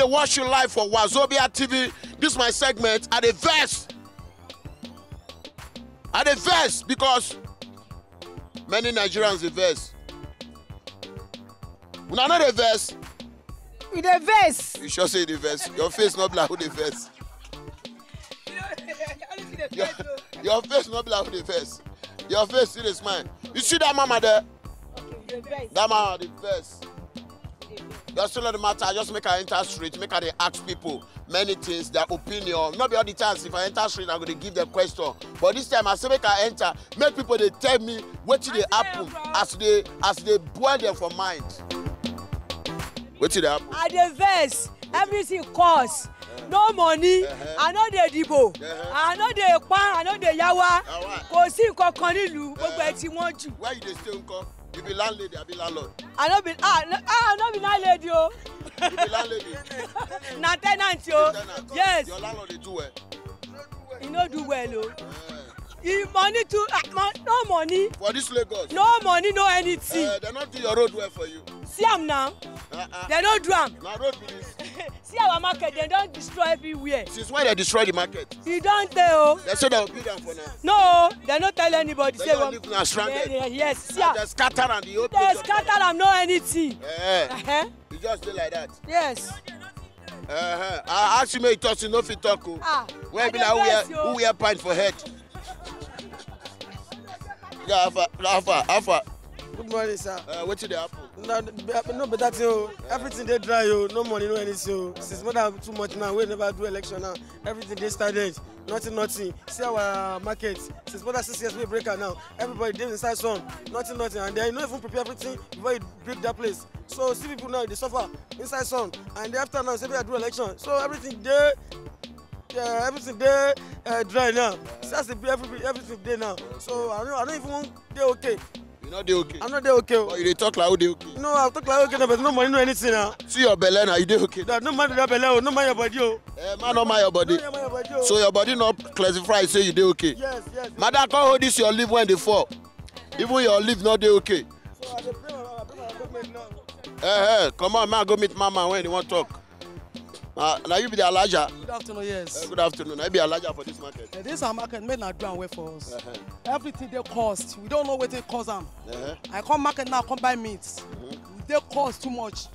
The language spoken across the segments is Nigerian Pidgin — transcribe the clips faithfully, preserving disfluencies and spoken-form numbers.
Watch you live for Wazobia T V. This is my segment. I dey vex. I dey vex because many Nigerians dey vex. Una no dey vex. We dey vex. You sure say you dey vex? Your face no be like who dey vex. Your, your face no be like who dey vex. Your face still dey smile. You see that mama there? That mama dey vex. That's still not the matter. I just make her enter street, make her dey ask people many things, their opinion. Not be all the times if I enter street, I go dey give them question. But this time I say make I enter, make people dey tell me wetin dey happen as they as they boil them for mind. Wetin dey happen? I dey vex. Everything cost. No money. I no dey dibo. I no dey pan. I no dey yawa. Kò sí nǹkan kan nílùú. Gbogbo ẹ ti wọ́n jù. Where you dey stay, uncle? You be landlady, I be landlord. I no be ah no, ah no be landlady o. You be landlady. Na tenant o. Tenant. Yes. Your landlord dey do well. He no do well o. He money too ah, mo- no money. For this Lagos. No money, no anything. Uh, they not do your road well for you. See am now. Uh-uh. They no do am. Na road be this. See our market, they don destroy everywhere. Since when they destroy the market? E don tey o. They say they will build am for now. No, they no tell anybody. Say one. Leave na stranded. Yes, see am. They scatter am the whole place. They scatter am, no anything. Eh. Uh-huh. You just dey like that. Yes. Uh-huh. I ask you make you talk, you no fit talk o. Ah. When be like who wear who wear pant for head? Yeah, Alpha, Alpha, Alpha. Good morning, sir. Uh, wetin dey happen? No, no, no better thing o. Everything dey dry o. No money, no anything o. Since more than two months now, we never do election now. Everything dey stagnant. Nothing, nothing. See our market. Since more than six years we break am now. Everybody dey inside sun. Nothing, nothing. And then you no even prepare everything before you break that place. So see people now dey suffer inside sun. And then after now, say we do election. So everything dey, uh, everything dey uh, dry now. See as e be, every, everything dey now. So I no, I no even dey okay. You no dey okay. I no dey okay o. But you dey talk like who dey okay. No, I talk like okay, no, but no money, no anything now. See your belle now, you dey okay. No, no mind your belle o, no mind your body o. Eh, man, no mind your body. No mind your body o. So your body no classify say you dey okay. Yes, yes. Madam, come hold this your leaf when dey fall. Even your leaf no dey okay. So I dey pray, I pray my government now. Eh, eh, come on, man, go meet mama when you wan talk. Uh, now you be the Alaja. Good afternoon, yes. Uh, good afternoon. I be Alaja for this market. Uh, this our market, make na do am well for us. Uh-huh. Everything dey cost. We don't know wetin cause am. Uh-huh. I come market now, come buy meat. Mm-hmm. E dey cost too much.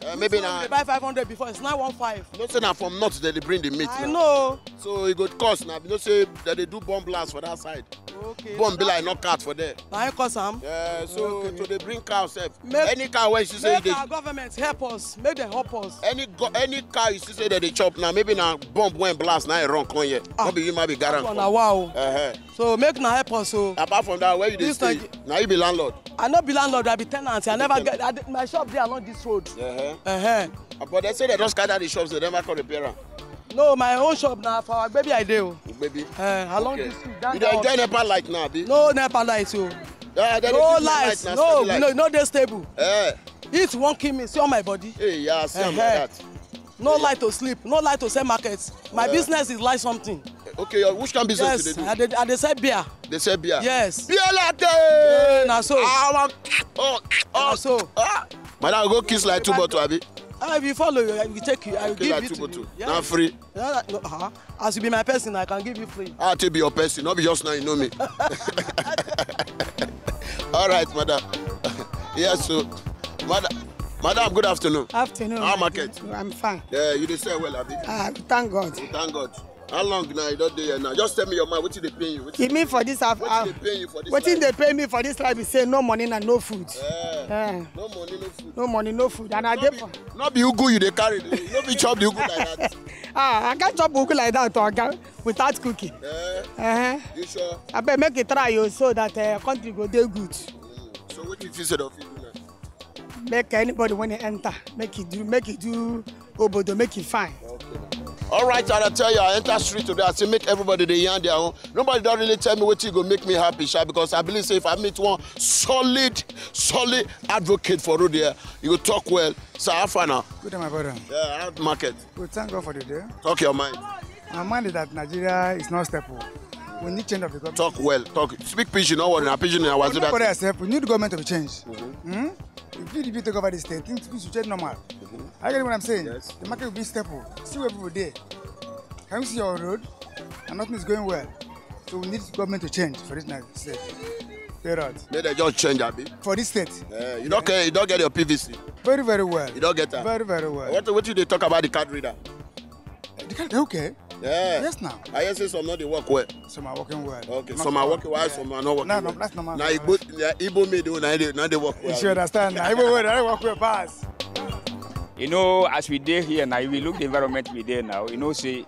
Uh, maybe now. They buy five hundred before, it's now one five. No say na from north they dey bring the meat. I now know. So e go cost now. You know say that they do bomb blast for that side. Okay. Bomb be like knockout for there. Na him cause am. Yeah, so okay. To dey bring cow sef. Make, any cow wey you see say make dey our government help us, make dem help us. Any go, any cow you see say dem dey chop now, maybe na bomb wey blast na e run come here. Ah, no be you might be garant. That one na wa o. Uh-huh. So make na help us o. Apart from that, where you dey stay? Na you be landlord. I no be landlord, I be tenant. I never get I, my shop dey along this road. Uh-huh. Uh-huh. But they say they don scatter the shops, they never come repair am. No, my own shop na for Agbebi I dey o. Agbebi. Eh, along this street. You dey enjoy NEPA light now, abi? No NEPA light o. Yeah, no light. No, no, no dey stable. Eh. Heat wan kill me. See all my body. Hey, yeah, see am like that. No light to sleep, no light to sell market. My business is like something. Okay, your, which kind business you dey do? Yes, I dey, I dey sell beer. Dey sell beer? Yes. Beer latte! Yeah, na so. Ah, oh, oh. Na so. Ah. Madam, go kiss like two bottle, abi? Ah, if you follow, I will take you. I will give you two bottle. Yes. Na free. No, no, no, uh-huh. As you be my person, I can give you free. I take be your person, not be just now you know me. All right, madam. Yes, so, madam, madam, good afternoon. Afternoon. How market? I'm fine. Yeah, you dey sell well, abi? Ah, thank God. We thank God. How long now you don dey here now? Just tell me your mind. Wetin dey pain you? Wetin You mean for this half? Wetin dey pain you for this life? Wetin dey pain me for this life is say no money and no food. Eh. Eh. No money, no food. No money, no food. And I dey for No be ugu you dey carry. You no fit chop the ugu like that. Ah, I can't chop ugu like that, Oga, without cooking. Eh. Uh-huh. You sure? Abeg make you try o so that uh, country go dey good. Mm. So wetin you fit say of you now? Make anybody when they enter, make it do, make it do obodo, make it fine. All right, I tell you, I enter street today. I say make everybody dey yarn their own. Nobody don really tell me wetin go make me happy, sha, because I believe say if I meet one solid, solid advocate for road here, you go talk well. Sir, how far now? Good day, my brother. Yeah, how the market? We thank God for the day. Talk your mind. My mind is that Nigeria is not stable. We need change of the government. Talk well, talk. Speak pidgin, no worry. Na pidgin na We Wazobia. Not bother yourself. We need government to be changed. Hmm? If P D P take over this state, things, things should change normal. Are you getting what I'm saying? Yes. The market will be stable. See where people dey. Can you see your road? And nothing is going well. So we need government to change for this night state. Period. Make dem just change, abi. For this state. Eh, you don get, you don get your P V C. Very, very well. You don get am. Very, very well. What, what you dey talk about the card reader? The card, okay. Yeah. Yes, now. I hear say some no dey work well. Some are working well. Okay, Not some are all. working well, some are not working No, well. No, that's normal. Na Igbo, na Igbo made o, na dey, na dey work well. You should understand. Na Igbo way, na work well pass. You know, as we dey here now, we look the environment we dey now. You know, say,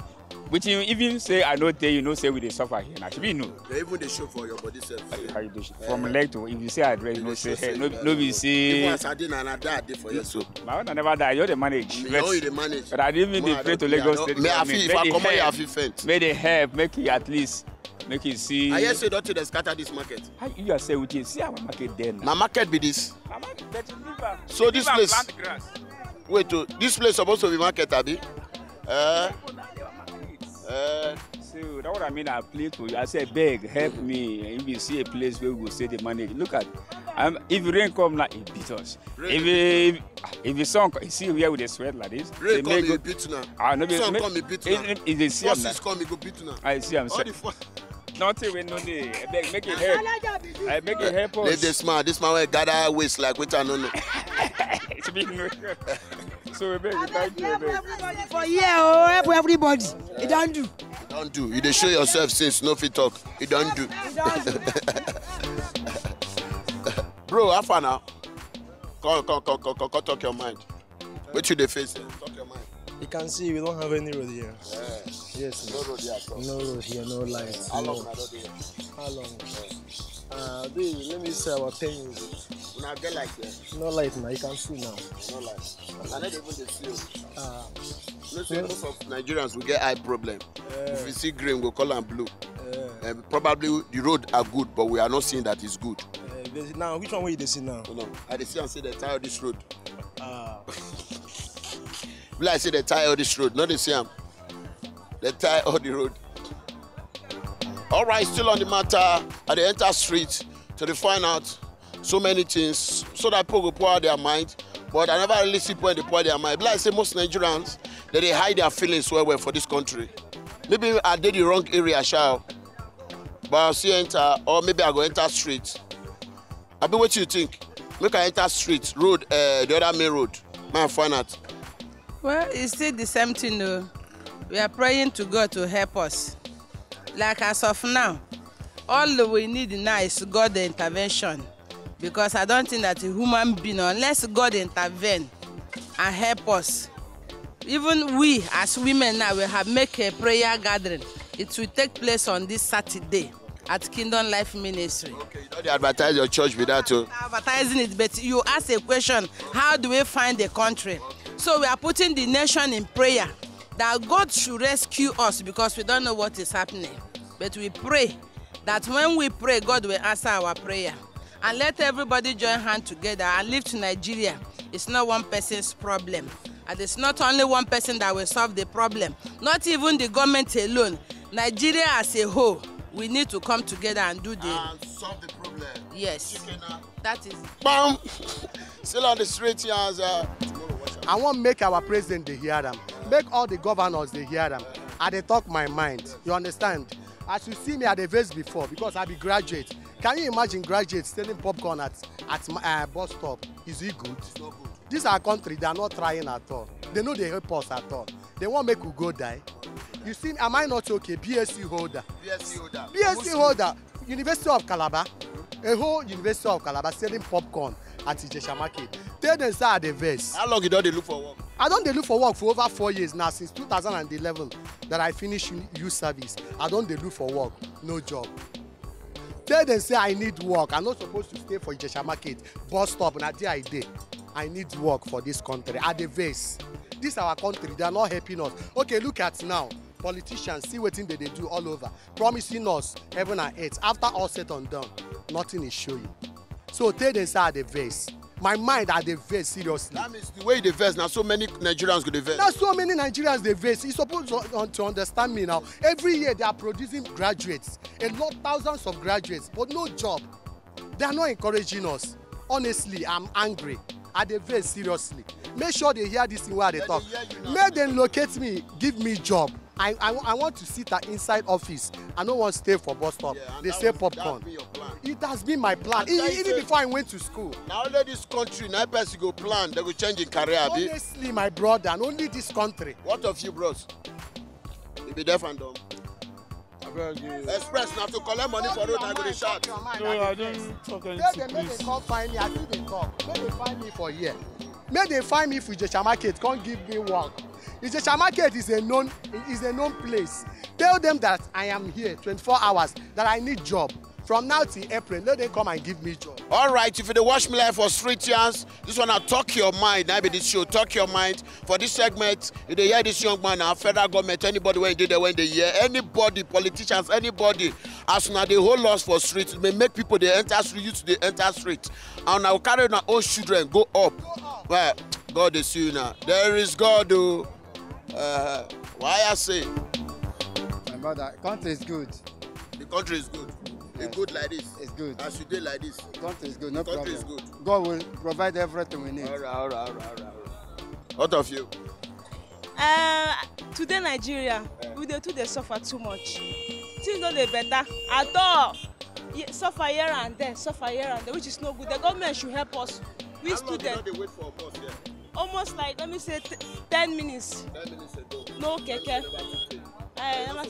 which you even say I know dey, you know, say we dey suffer here now. Should we know? They even dey show for your body self. How you do shit? From leg to, if you say address, you know, say hey, no, no, be Even say as I dey na, na that I dey for here so. My own I never die. You dey manage. Me, how you dey manage? But I didn't even dey pray to Lagos State. Me, I fit, if I come here, I fit faint. May they help, make it at least, make it see. I hear say don dey scatter this market. How you are say we dey see our market there now? Na market be this. Mama, but you leave am. So this Leave am place, plant grass. Wait o, this place suppose to be market, abi? Eh? Eh? So that's what I mean. I plead to you. I say, beg, help me. If you see a place where we go say the manage, look at. Um, if rain come now, it beat us. Rain If it, if the sun, co- you see where we dey sweat like this. Rain they come, make e go- beat una. Ah, no, be- Sun make- come, e beat if- una. if- if they see am Forces now. Come, e go beat una. I see am. All Sir. The for- Nothing we no dey. Beg, make it help. I make it help us. Leave this man. This man wey gather waste like wetin I no know. It's been no. So we beg, we thank you. Beg. For here, oh, help everybody. It don't do. Don do. You dey show yourself since no fit talk. You don do. It don't do. Bro, how far now? Come, come, come, come, come, come talk your mind. Wetin you dey face here? Talk your mind. You can see we don't have any road here. Yes. No road here at all. No road here, no light. How No. long una don dey here? How long? Uh, babe, let me say about ten years. Una get light here? No light now, you can see now. No light. I no dey even dey see you. Uh, You know say most of Nigerians we get eye problem. If we see green, we go call am blue. uh, And probably the road are good, but we are not seeing that it's good. uh, there's- now, which one will you dey see now? No, no. I dey see am say they tie all this road. Uh, Be like say they tie all this road. No, dey see am. They tie all the road. All right, still on the matter. I dey enter street to dey find out so many things so that people go pour out their mind. But I never really see people dey pour their mind. Be like say most Nigerians, they dey hide their feelings well well for this country. Maybe I dey the wrong area, sha. But I still enter, or maybe I go enter street. Abi, wetin you think? Make I enter street, road, uh, the other main road. Make I find out. Well, it's still the same thing, though. We are praying to God to help us. Like as of now, all we need now is God intervention. Because I don't think that a human being, unless God intervene and help us, even we as women now, we have make a prayer gathering. It will take place on this Saturday at Kingdom Life Ministry. Okay, you don dey advertise your church be that o. Advertising it, but you ask a question, how do we find the country? So we are putting the nation in prayer that God should rescue us because we don't know what is happening. But we pray that when we pray, God will answer our prayer. And let everybody join hand together and lift Nigeria. It's not one person's problem. And it's not only one person that will solve the problem. Not even the government alone. Nigeria as a whole, we need to come together and do the And solve the problem. Yes. That is Bam! Still on the street here, as uh, I wan make our president dey hear am, make all the governors dey hear am. I dey talk my mind, you understand? As you see me, I dey vex before because I be graduate. Can you imagine graduate selling popcorn at at my, uh, bus stop? Is it good? This our country, they are not trying at all. They no dey help us at all. They wan make we go die. You see, am I not okay? B S C holder. B S C holder. B S C holder, University of Calabar, a whole University of Calabar selling popcorn at Ijesha Market. Tell them say I dey vex. How long you don dey look for work? I don dey look for work for over four years now, since two thousand and eleven that I finish uni- youth service. I don dey look for work, no job. Tell them say I need work. I no suppose to stay for Ijesha Market bus stop. Na there I dey. I need work for this country. I dey vex. This our country, they are not helping us. Okay, look at now. Politicians, see wetin they dey do all over, promising us heaven and earth. After all said and done, nothing is showing. So tell them say I dey vex. My mind, I dey vex seriously. That means the way you dey vex, na so many Nigerians go dey vex. Na so many Nigerians dey vex. You suppose to, to understand me now. Every year they are producing graduates, a lot, thousands of graduates, but no job. They are not encouraging us. Honestly, I'm angry. I dey vex seriously. Make sure they hear this thing wey I dey talk. Make dem locate me, give me job. I, I, I want to sit at inside office. I no wan stay for bus stop. Yeah, and they that sell was, popcorn. That's been your plan. It has been my plan. I tell you, even before I went to school. Na only this country na person go plan, they go change in career, abi? Honestly, my brother, and only this country. What of you, bros? You be deaf and dumb. Abeg, eh. Express, na to collect money for road, I go dey shout. No, I don't talk anything, please. Tell them make they come find me. I still dey talk. Make they find me for here. Make they find me for Ijesha Market. Come give me work. Ijesha Market is a known, is a known place. Tell them that I am here twenty-four hours, that I need job. From now till April, let them come and give me job. All right, if you dey watch me live for Street Yarns, this one na Talk Your Mind. Na be this show, Talk Your Mind. For this segment, you dey hear this young man, na federal government, anybody wey dey there, wey dey hear, anybody, politicians, anybody, as una dey hold us for street, may make people dey enter street, youth dey enter street, and una go carry una own children go up. Well, God dey see you now. There is God o. Uh, why I say? My brother, country is good. The country is good. Yes. It's good like this. It's good. As you dey like this. The country is good, no problem. The country is good. God will provide everything we need. All right, all right, all right, all right, all right. What of you? Uh, today Nigeria, we dey too dey suffer too much. Things no dey better at all. Ye-, suffer here and there, suffer here and there, which is no good. The government should help us. We students. How long you don dey wait for bus here? Almost like, let me say, t-, ten minutes. Ten minutes ago. No keke. Never took it. Eh, never.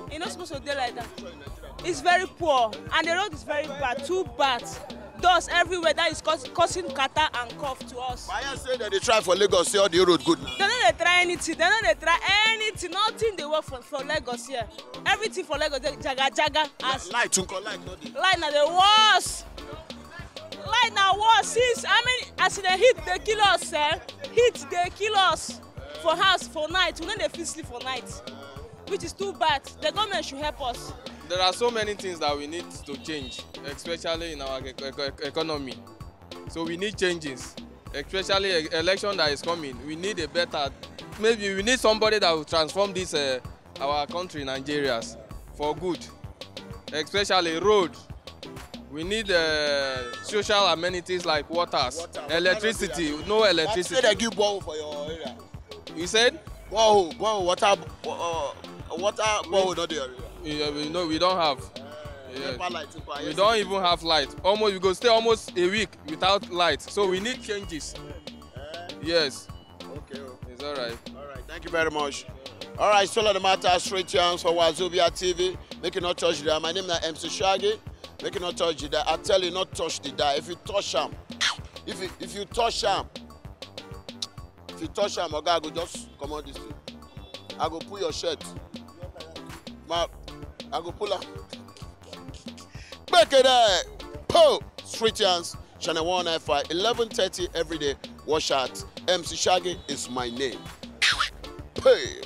E no suppose to dey like that. It's very poor, and the road is very bad, too bad. Dust everywhere, that is cause, causing catarrh and cough to us. But I hear say dem dey try for Lagos, say all the road good now. Dem no dey try anything, dem no dey try anything, nothing dey work for, for Lagos here. Everything for Lagos dey jaga jaga. As light, nko, light no dey. Light na the worst. Light na worst. Since, I mean, as the heat dey kill us, eh? Heat dey kill us for house for night. We no dey fit sleep for night, which is too bad. The government should help us. There are so many things that we need to change, especially in our e-, e-, e-, economy. So we need changes, especially e-, election that is coming. We need a better, maybe we need somebody that will transform this, uh, our country, Nigeria's, for good, especially road. We need, uh, social amenities like waters, water, water no dey. Electricity, no electricity. Say they give borehole for your area. You said? Borehole, borehole, water, uh, water, borehole no dey your area. Yeah, we, no, we don't have. Yes. NEPA light too far. We don't even have light. Almost, we go stay almost a week without light. So we need changes. Eh? Yes. Okay, oh. It's all right. All right. Thank you very much. All right. Still on the matter, Street Yarns for Wazobia T V. Make you not touch that. My name na M C Shaggy. Make you not touch that. I tell you, not touch the die. If you touch am, if you, if you touch am, if you touch am, oga, I go just comot this thing. I go pull your shirt. Ma, I go pull am. Back it up. Po! Street Yarns, channel one nine five, eleven thirty every day. Watch out. M C Shaggy is my name. Pay.